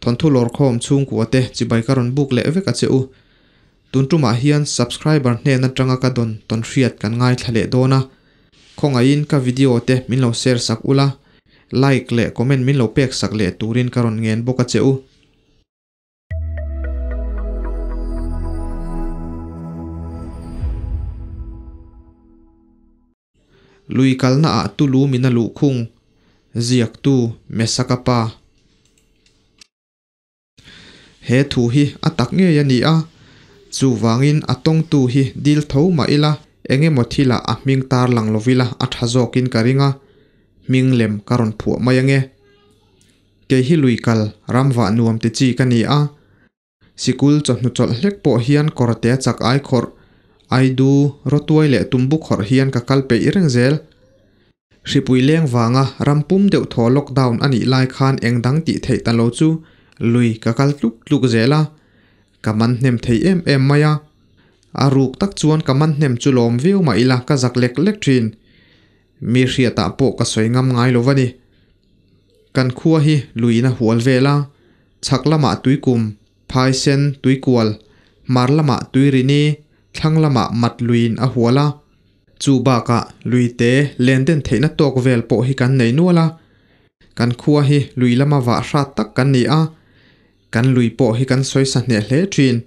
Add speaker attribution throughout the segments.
Speaker 1: Thawnthu lawrkhawm chhungkua te chibai ka rawn buk leh vek a che u. Tun tumah hian subscriber hnen atanga ka dawn tawn hriat kan ngaithla leh dawn a. Khawngaihin ka video te min lo share sak ula, like leh comment min lo pek sak leh turin ka rawn ngen bawk a che u. Lui kalna ah tulu min a luh khung, ziaktu Mesaka pa. He thu hi a tak ngei a ni a, chuvangin a tawngtu hi dil tho mah ila engemaw thilah a hming tar lang lovila a tha zawkin ka ring a, hming lem ka rawn phuah mai ange. Kei hi lui kal ram vah nuam ti chi ka ni a. Sikul chawhnu chawlh hlek pawh hian kawrte a chak ai khawrh, aidu, rawtuai leh tumbu khawrh hian ka kal peih reng zel. Hripui leng vanga ram pum deuh thaw lockdown a nih lai khan eng dang tih theih ta lo chu lui ka kal tluk tluk zel a, ka man hnem thei em em mai a. A ruk tak chuan ka man hnem chu lawm viau mah ila ka zak lek lek thin. Mi hriatah pawh ka sawi ngam ngai lo va ni. Kan khua hi luiin a hual vel a, chhak lamah tuikum, phaisen, tuikual, hmar lamah tuirini, thlang lamah mat luiin a hual a. Chu bakah luite len den theihna tawk vel pawh hi kan nei nual a. Kan khua hi lui lama vah hrat tak kan ni a, kan lui pawh hi kan sawi sa hneh hle thin.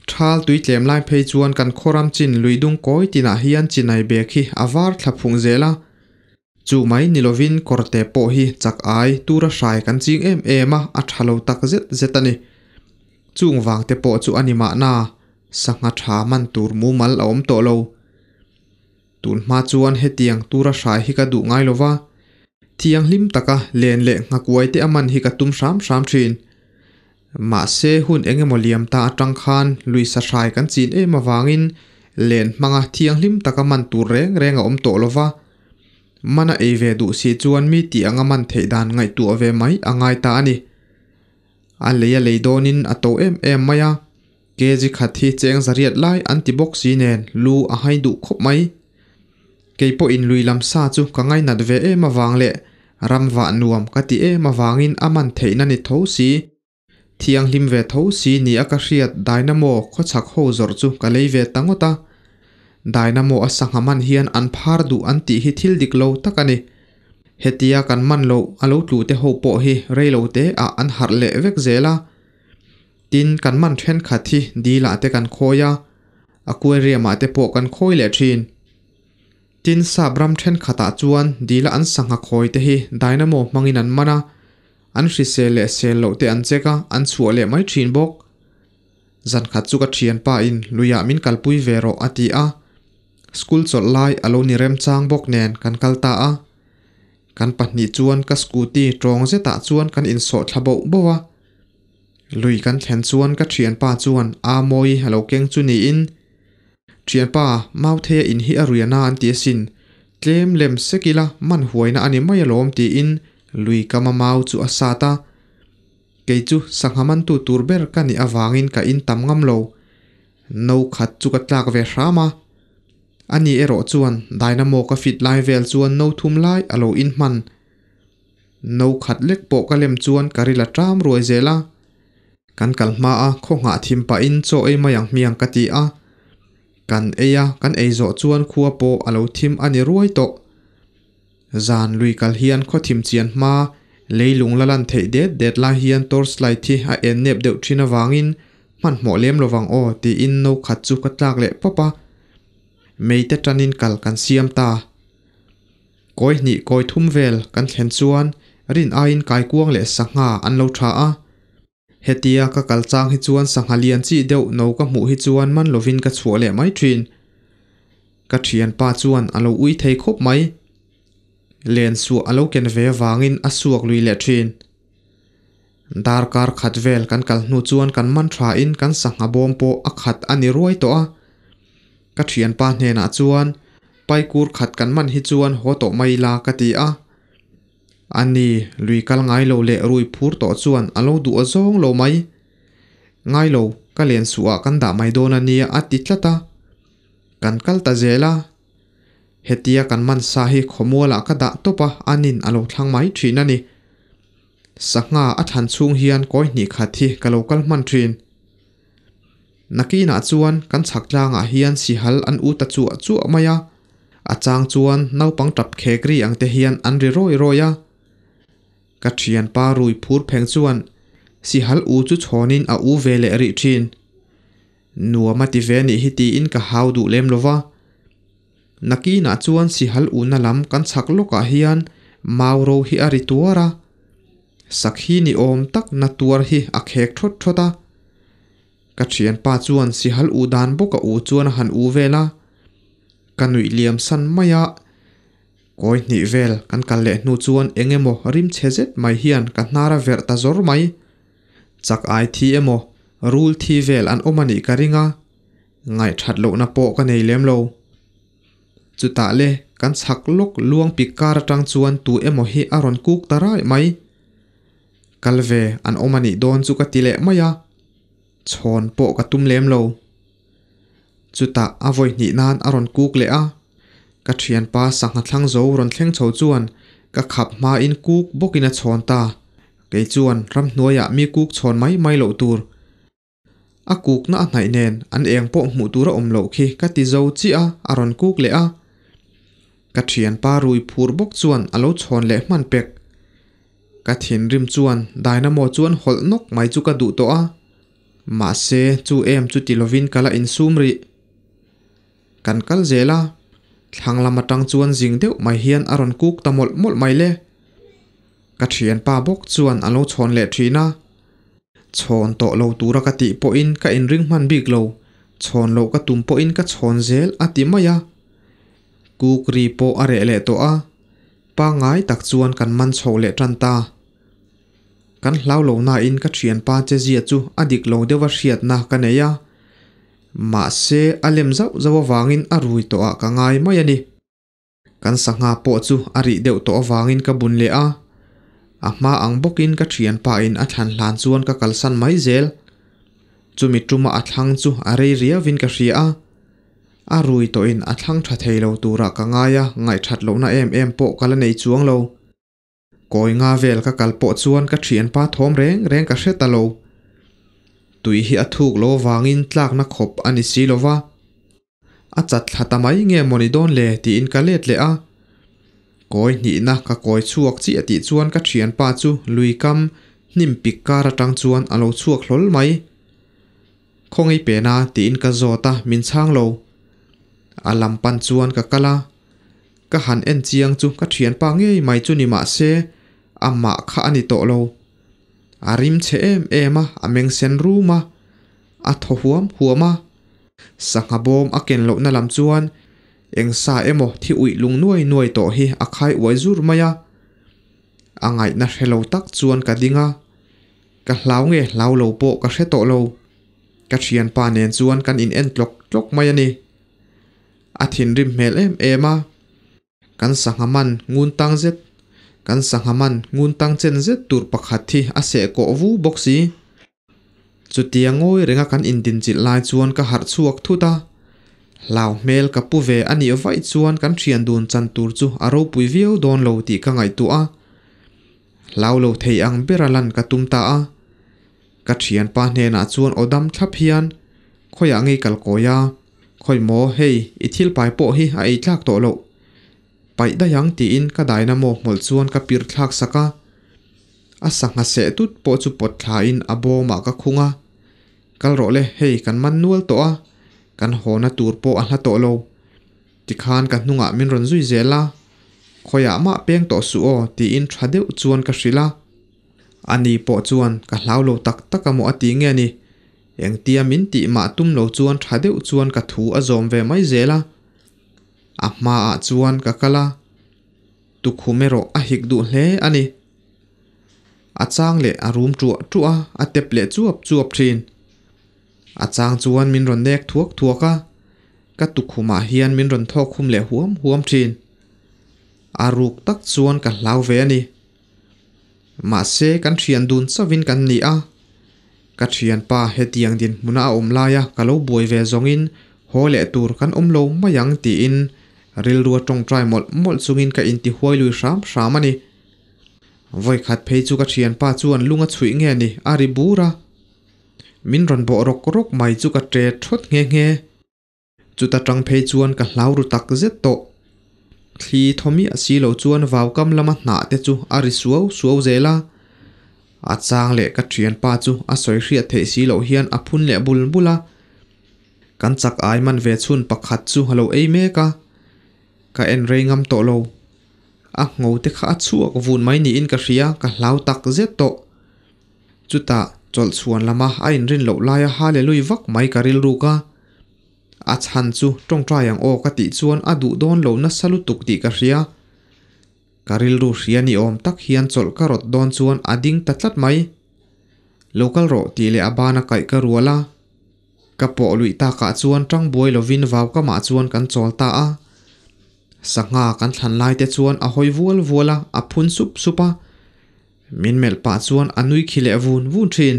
Speaker 1: Thal tui tlem lai phei chuan kan khawram chin lui dung kawi tinah hian chinai bek hi a var thla phung zel a. Chu mai ni lovin kawrte pawh hi chak ai tura hrai kan ching em em a, a tha lo tak zet zet a ni. Chung vangte pawh chu a ni mahna, sangha tha man tur mumal a awm tawh lo. Tun hma chuan hetiang tura hrai hi ka duh ngai lova, thianghlim taka len leh nghakuai te a man hi ka tum hram hram thin. Mahse hun engemaw liam ta atang khan lui sa hrai kan chin em avangin len hmanga thianghlim taka man tur reng reng a awm tawh lova, Mana ei ve duh si chuan mi tih anga man theih dan ngaihtuah ve mai a ngai ta a ni. A lei a lei dawnin a to em em mai a, kg khat hi cheng zariat lai an ti bawk si nen lu a hai duh khawp mai. Kei pawhin lui lam sa chu ka ngainat ve em avang leh ram vah nuam ka ti em avangin a man theihna ni tho si. Thianghlim ve tho si ni a ka hriat Dynamo khawchhak ho zawrh chu ka lei ve ta ngawt a. Dynamo a sangha man hian an phar duh an tih hi thil dik lo tak a ni. Hetia kan man loh a lo tlu te ho pawh hi rei lo te ah an harh leh vek zel a. Tin, kan man thenkhat hi dil ah te kan khawi a, aquarium ah te pawh kan khawi leh thin. Tin, sap ram thenkhat ah chuan dil a an sangha khawi te hi Dynamo hmangin an man a, An hrisel leh sel loh te an check a, an chhuah leh mai thin bawk. Zan khat chu ka thianpa in luiah min kalpui ve rawh a ti a, school chawlh lai a lo ni remchang bawk nen kan kal ta a. Kan pahnih chuan ka scooty tawng zetah chuan kan insawh thla boh boh a. Lui kan thlen chuan ka thianpa chuan a mawi a lo keng chu niin, Thianpa, Mautheia in hi a riana an ti asin, tlem lem sek ila man huaina a ni mai alawm tiin Lui kama mau chu a sat a, kei chu sangha mantu tur ber ka nih avangin ka in tam ngam lo. No khat chu ka tlak ve hram a. Ani erawh chuan dynamo ka fit lai vel chuan no thum lai a lo in hman. No khat lek pawh ka lem chuan ka ril a ṭam ruai zel a. Kan kal hma a, khaw nghah thim pahin chaw ei mai ang hmiang ka ti a. Kan ei a, kan ei zawh chuan khua pawh a lo thim a ni ruai tawh. Zan lui kal hian khaw thim chian hma leilung la lan theih det det lai hian torch light hi a en nep deuh thin avangin hmanhmawh lem lovang aw tiin no khat chu ka tlak leh pawp a. Meite tanin kal kan siam ta. Kawi hnih kawi thum vel kan thlen chuan rin aiin kaikuang leh sangha an lo tha a. Hetia ka kal chang hi chuan sangha lian chi deuh no ka hmuh hi chuan man lovin ka chhuah leh mai thin. Ka thianpa chuan a lo ui thei khawp mai. Len suah a lo ken ve avangin a suak lui leh thin. Darkar khat vel kan kal hnu chuan kan man thain kan sangha bawm pawh a khat a ni ruai tawh a. Ka thianpa hnenah chuan Paikur khat kan man hi chuan haw tawh mai ila ka ti a. A ni, lui kal ngai lo leh rui phur tawh chuan a lo duh a zawng lo mai. Ngai lo, ka len suh ah kan dah mai dawn a nia a ti tlat a. Kan kal ta zel a. Hetia kan man sa hi khawmual ah ka dah tawp a, anin a lo thlang mai thin a ni. Sangha a thlan chhung hian kawi hnih khat hi ka lo kal hman thin. Nakinah chuan kan chhak tlangah hian sihal an u ta chuah chuah mai a, a chang chuan naupang tap khek ri ang te hian an ri rawi rawi a. Ka thianpa rui phur pheng chuan sihal u chu chhawnin a u ve leh rih thin. Nuam a ti ve nih hi tiin ka hau duh lem lo va. Nakinah chuan sihal una lam kan chhak lawkah hian mau ro hi a ri tuar a, sakhi ni awm tak na tuar hi a khek thawt thawt a. Ka thianpa chuan sihal u dan bawk a u chuan a han u vel a, ka nuih liam san mai a. Kawi hnih vel kan kal leh hnu chuan eng emaw rim chhe zet mai hian ka hnar a verh ta zawr mai. Chak ai thi emaw rul thi vel an awm a nih ka ring a, ngaihthat lohna pawh ka nei lem lo. Chutah le kan chhak lawk luang pik kar atang chuan tu emaw hi a rawn kuk ta raih mai. Kal ve an awm a nih dawn chu ka ti leh mai a, chhawn pawh ka tum lem lo. Chutah a vawi hnih nan a rawn kuk leh a, ka thianpa sangha thlang zo rawn thleng chho chuan ka khap hmain kuk bawkin a chhawn ta. Kei chuan ramhnuaiah mi kuk chhawn mai mai loh tur. A kukna a hnaih nen an eng pawh hmuh tur a awm loh khi ka ti zo chiah a, a rawn kuk leh a. Ka thianpa rui phur bawk chuan a lo chhawn leh hman pek. Ka thinrim chuan dynamo chuan hawlh nawk mai chu ka duh tawh a. Mahse chu em chu ti lovin ka la insum rih. Kan kal zel a, thlang lam atang chuan zing deuh mai hian a rawn kuk ta mawlh mawlh mai le. Ka thianpa bawk chuan a lo chhawn leh thin a. Chhawn tawh lo tura ka tih pawhin ka inring hman bik lo, chhawn loh ka tum pawhin ka chhawn zel a ti mai a. Kuk ri pawh a reh leh tawh a, pangngai tak chuan kan man chho leh tan ta. Kan hlau lo nain ka thianpa che zia chu a dik lo deuha hriatna ka nei a, mahse a lem zauh zauh avangin a rui tawhah ka ngai mai a ni. Kan sangha pawh chu a rih deuh tawh avangin ka bun leh a, a hma ang bawkin ka thianpain a thlan hlan chuan ka kalsan mai zel. Chumi tuma a thlang chu a rei riauvin ka hria a, a rui tawhin a thlang tha thei lo turah ka ngai a, ngaihthat lohna em em pawh ka la nei chuang lo. Kawi nga vel ka kal pawh chuan ka thianpa thawm reng reng ka hre ta lo. Tui hi a thuk lo avangin tlakna khawp a ni si lova. A chat thla ta mai nge mawni dawn le tiin ka let leh a. Kawi hnihna ka kawi chhuak chiah tih chuan ka thianpa chu lui kam hnim pik kar atang chuan a lo chhuak hlawl mai. Khawngaih pena tiin ka zawt a, min chhang lo. A lam pan chuan ka kal a. Ka han en chiang chu ka thianpa ngei mai chu ni mah se amah kha a ni tawh lo. A rim chhe em em a, a meng sen rum a, a thaw huam huam a. Sangha bawm a ken lohna lam chuan eng sa emaw thi uih lung nuai nuai tawh hi a khai uai zur mai a. A ngaihna hre lo tak chuan ka ding a, ka hlau nge hlau lo pawh ka hre tawh lo. Ka thianpa nen chuan kan in en tlawk tlawk mai a ni. A thinrim hmel em em a. Kan sangha man ngun tang zet, kan sangha man ngun tang chen zet tur pakhat hi a seh kawh vu bawk si. Chutia ngawi renga kan indinchilh lai chuan ka harh chhuak thut a, hlau hmel ka pu ve a nih vaih chuan kan thian dun chan tur chu a ropui viau dawn lo tih ka ngaihtuah a, hlau lo thei ang bera lan ka tum ta a. Ka thianpa hnenah chuan aw dam thlap hian, Khawiah ngei kal kawi a, khawi maw hei i thil pai pawh hi a ei tlak tawh loh, paih daih ang tiin ka dynamo hmawlh chuan ka pir thlak sak a. A sangha seh tut pawh chu pawt thlain a bawmah ka khung a. Kal rawh le, hei kan man nual tawh a, kan hawna tur pawh a hla tawh lo. Tikhan ka hnungah min rawn zui zel a, khawiah mah peng tawh suh aw tiin tha deuh chuan ka hrilh a. Ani pawh chuan ka hlau lo tak tak a maw a ti nge ni. Engtia min tih mah tum lo chuan tha deuh chuan ka thu a zawm ve mai zel a. A hmaah chuan ka kal a. Tukhum erawh a hik duh hle a ni. A chang leh a rum ṭuah ṭuah a, a tep leh chuap chuap ṭhin. A chang chuan min rawn nek thuak thuak a, ka tukhumah hian min rawn thawk khum leh huam huam ṭhin. A ruk tak chuan ka hlau ve a ni. Mahse kan ṭhian dun chauhin kan ni a, ka ṭhianpa hetiang dinhmuna a awm laia ka lo buai ve zawngin haw leh tur kan awm lo mai ang tiin rilrua tawngtai mawlh mawlh chungin ka intihuai lui hram hram a ni. Vawikhat phei chu ka thianpa chuan lung a chhuih nge ni a ri bur a. Min rawn bawh rawk rawk mai chu ka ṭe ṭhawt nghe nghe. Chuta ṭang phei chuan ka hlau ru tak zet tawh. Thli thawmi a si lo chuan vaukam lama hnah te chu a ri suau suau zel a. A chang leh ka thianpa chu a sawi hriat theih si loh hian a phun leh bul bul a. Kan chak ai man ve chhun pakhat chu a lo ei mek a. Ka en rei ngam tawh lo. A ngho te kha a chhuak vun mai niin ka hria, ka hlau tak zet tawh. Chutah chawlh chhuan lama a inrin loh laia hallelui vak mai ka rilruk a. A chhan chu tawngtai ang aw ka tih chuan a duh dawn lo nasa lutuk tih ka hria. Ka rilru hria ni awm tak hian chawlh ka rawt dawn chuan a ding ta tlat mai. Lo kal rawh tih leh a bana kaih ka rual a. Ka pawh luih takah chuan tang buai lovin vaukamah chuan kan chawl ta a. Sangha kan thlan lai te chuan a hawi vual vual a, a phun sup sup a. Min melh pah chuan a nui khi leh vun vun thin.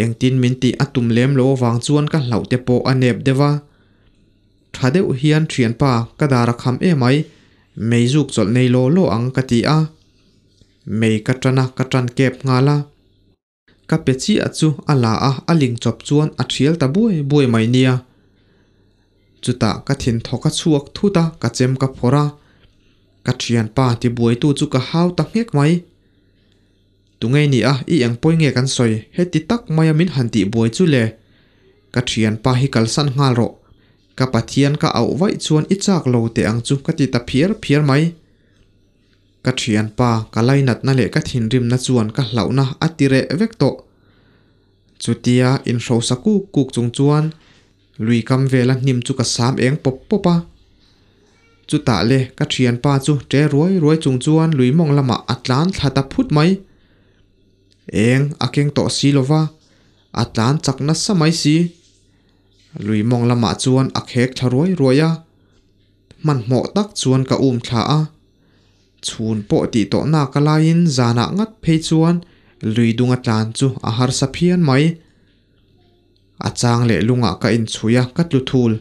Speaker 1: Engtin min tih a tum lem lo avang chuan ka hlauh te pawh a nep deuh a. Tha deuh hian thianpa ka dar a kham emai, mei zuk chawlh nei law law ang ka ti a. Mei ka tan a, ka tan kep nghal a. Ka pe chiah chu a la a, a ling chawp chuan a thial ta buai buai mai nia. Chutah ka thin thawk a chhuak thut a, ka chem ka phawrh a. Ka thianpa tibuaitu chu ka hau ta nghek mai. Tungei ni a, i eng pawi nge kan sawi, heti tak maia min han tihbuai chu le? Ka thianpa hi kalsan nghal rawh. Ka Pathian ka auh vaih chuan i chak lo teh ang chu ka ti ta phiar phiar mai. Ka thianpa, ka lainatna leh ka thinrimna chuan ka hlauhna a ti reh vek tawh. Chutia inhrosa kuk kuk chung chuan lui kam vela hnim chu ka sam eng pawp pawp a. Chutah le ka thianpa chu ṭe ruai ruai chung chuan lui mawng lamah a tlan thla ta phut mai. Eng a keng tawh si lova, a tlan chak nasa mai si. Lui mawng lamah chuan a khek thla ruai ruai a. Hmanhmawh tak chuan ka um thla a. Chhun pawh tih tawh nak a laiin zanah ngat phei chuan lui dunga tlan chu a harsa phian mai. A chang leh lungah ka inchhui a, ka tlu thul.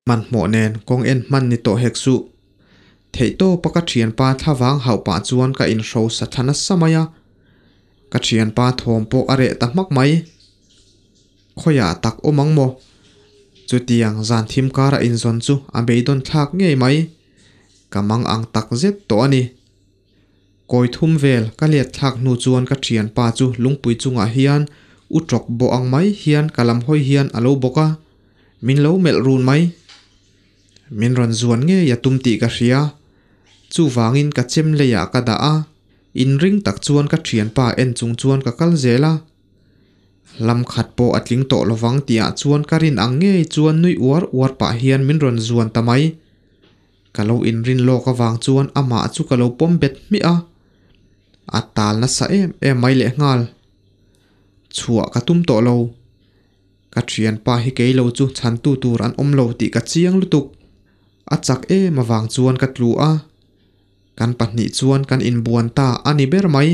Speaker 1: Hmanhmawh nen kawng en hman ni tawh hek suh. Theihtawpa ka thianpa thlavang hauh pah chuan ka inhrosa thla nasa mai a. Ka thianpa thawm pawh a reh ta hmak mai. Khawiah tak awm ang maw? Chutiang zan thim kara inzawn chu a beidawn thlak ngei mai. Ka mang ang tak zet tawh a ni. Kawi thum vel ka let thlak hnu chuan ka thianpa chu lungpui chungah hian u tawk bawh ang mai hian ka lam hawi hian a lo bawk a, min lo melh run mai. Min rawn zuan ngei a tum tih ka hria. Chuvangin ka chem leiah ka dah a, inring tak chuan ka thianpa en chung chuan ka kal zel a. Lam khat pawh a tling tawh lovang tihah chuan ka rin ang ngei chuan nui uar uar pah hian min rawn zuan ta mai. Ka lo inrin lawk avang chuan amah chu ka lo pawm bet hmiah a, a tal nasa em em mai lehnghal. Chhuah ka tum tawh lo. Ka thianpa hi kei lo chu chhantu tur an awm lo tih ka chiang lutuk. A chak em avang chuan ka tlu a, kan pahnih chuan kan inbuan ta a ni ber mai.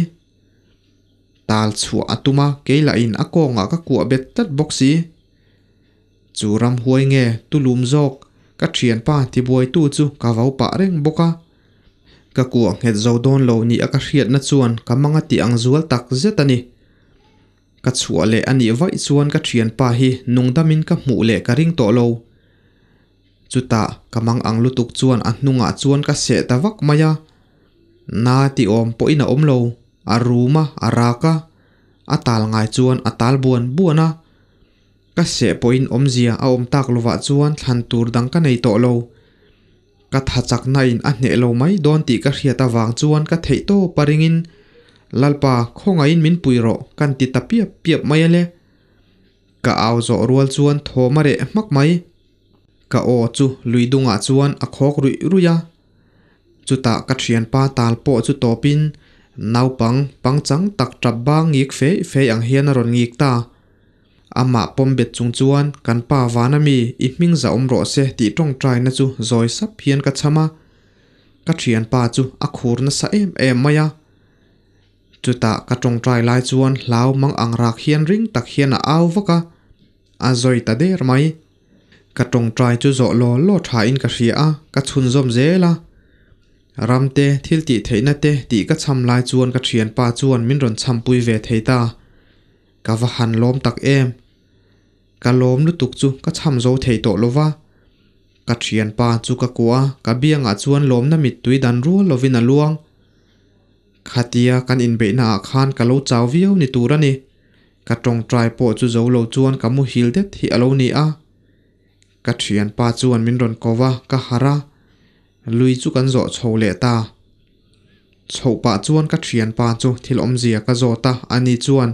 Speaker 1: Tal chhuah a tum a, kei lahin a kawngah ka kuah bet tlat bawk si. Chu ramhuai nge tulum zawk ka thianpa tibuaitu chu ka vo pah reng bawk a. Ka kuah nghet zo dawn lo ni a ka hriatna chuan ka manga tih ang zual tak zet a ni. Ka chhuah leh a nih vaih chuan ka thianpa hi nungdamin ka hmuh leh ka ring tawh lo. Chutah ka mang ang lutuk chuan a hnungah chuan ka seh ta vak mai a. Na ti awm pawhin a awm lo, a rum a, a rak a, a tal ngai chuan a tal buan buan a. Ka seh pawhin awmzia a awm tak lovah chuan thlan tur dang ka nei tawh lo. Ka tha chakna in a hneh lo mai dawn tih ka hriat avang chuan ka theih tawp a ringin, Lalpa, khawngaihin min pui rawh, kan ti ta piap piap mai ale. Ka au zawh rual chuan thawm a reh hmak mai. Ka aw chu lui dungah chuan a khawk ruih ruih a. Chutah ka thianpa tal pawh chu tawpin naupang pangchang tak tap bang ngik fei fei ang hian a rawn ngik ta. Amah pawm bet chung chuan kan pa vana mi i hming za awm rawh se tih tawngtaina chu zawi sap hian ka chham a. Ka thianpa chu a khur nasa em em mai a. Chutah ka tawngtai lai chuan hlau mang ang rak hian ring tak hian a au vak a, a zawi ta der mai. Ka tawngtai chu zawh law law thain ka hria a, ka chhunzawm zel a. Ramte thil tih theihna te tih ka chham lai chuan ka thianpa chuan min rawn chhampui ve thei ta. Ka va han lawm tak em! Ka lawm lutuk chu ka chham zo thei tawh lo va. Ka thianpa chu ka kuah a, ka biangah chuan lawmna mittui dan rual lovin a luang. Khatia kan inbeihna ah khan ka lo chau viau ni tur a ni. Ka tawngtai pawh chu zo lo chuan ka muhil det hi a lo ni a. Ka thianpa chuan min rawn ko va, ka harh a, lui chu kan zawh chho leh ta. Chhoh pah chuan ka thianpa chu thil awmzia ka zawt a, ani chuan,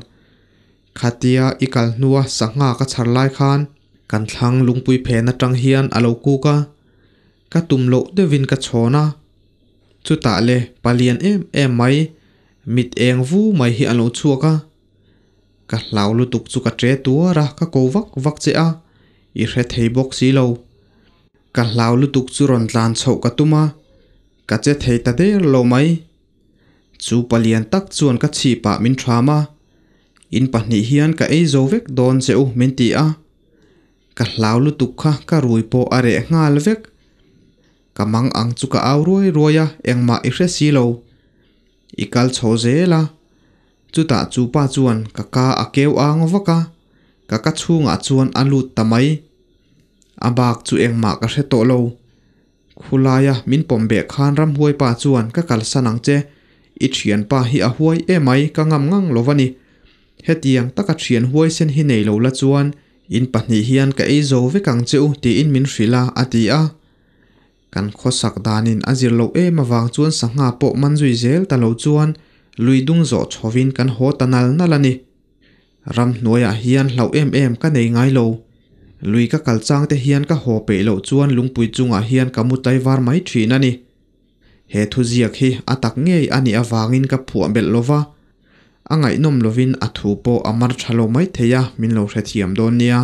Speaker 1: Khatia i kal hnua sangha ka chhar lai khan kan thlang lungpui phen atang hian a lo kuk a, ka tum loh deuhin ka chhawn a. Chutah le palian em em mai, mit eng vu mai hi a lo chhuak a. Ka hlau lutuk chu ka tre tuar a, ka ko vak vak che a, i hre thei bawk si lo. Ka hlau lutuk chu rawn tlan chhoh ka tum a, ka che thei ta der lo mai. Chu palian tak chuan ka chhipah min ṭham a, In pahnih hian ka ei zo vek dawn che u min ti a. Ka hlau lutuk kha ka rui pawh a reh nghal vek. Ka mang ang chu ka au ruai ruai a, engmah i hre si lo. I kal chho zel a. Chutah chu pa chuan ka ka a keu ang vak a, ka ka chhungah chuan a lut ta mai. A bak chu engmah ka hre tawh lo. Khulaia min pawm beh khan ramhuai pa chuan ka kalsan ang che, i thianpa hi a huai emai ka ngam ngang lo va ni. Hetiang taka thian huaisen hi nei lo la chuan in pahnih hian ka ei zo vek ang che u tiin min hrilh a, a ti a. Kan khawsak danin a zir loh em avang chuan sangha pawh man zui zel ta lo chuan lui dung zawh chhovin kan haw ta nal nal a ni. Ramhnuaiah hian hlauh em em ka nei ngai lo. Lui ka kal chang te hian ka haw peih loh chuan lungpui chungah hian ka mu tlaivar mai thin a ni. He thuziak hi a tak ngei a nih avangin ka phuah belh lo va, a ngaihnawm lovin a thu pawh a mar tha lo mai thei a, min lo hrethiam dawn nia.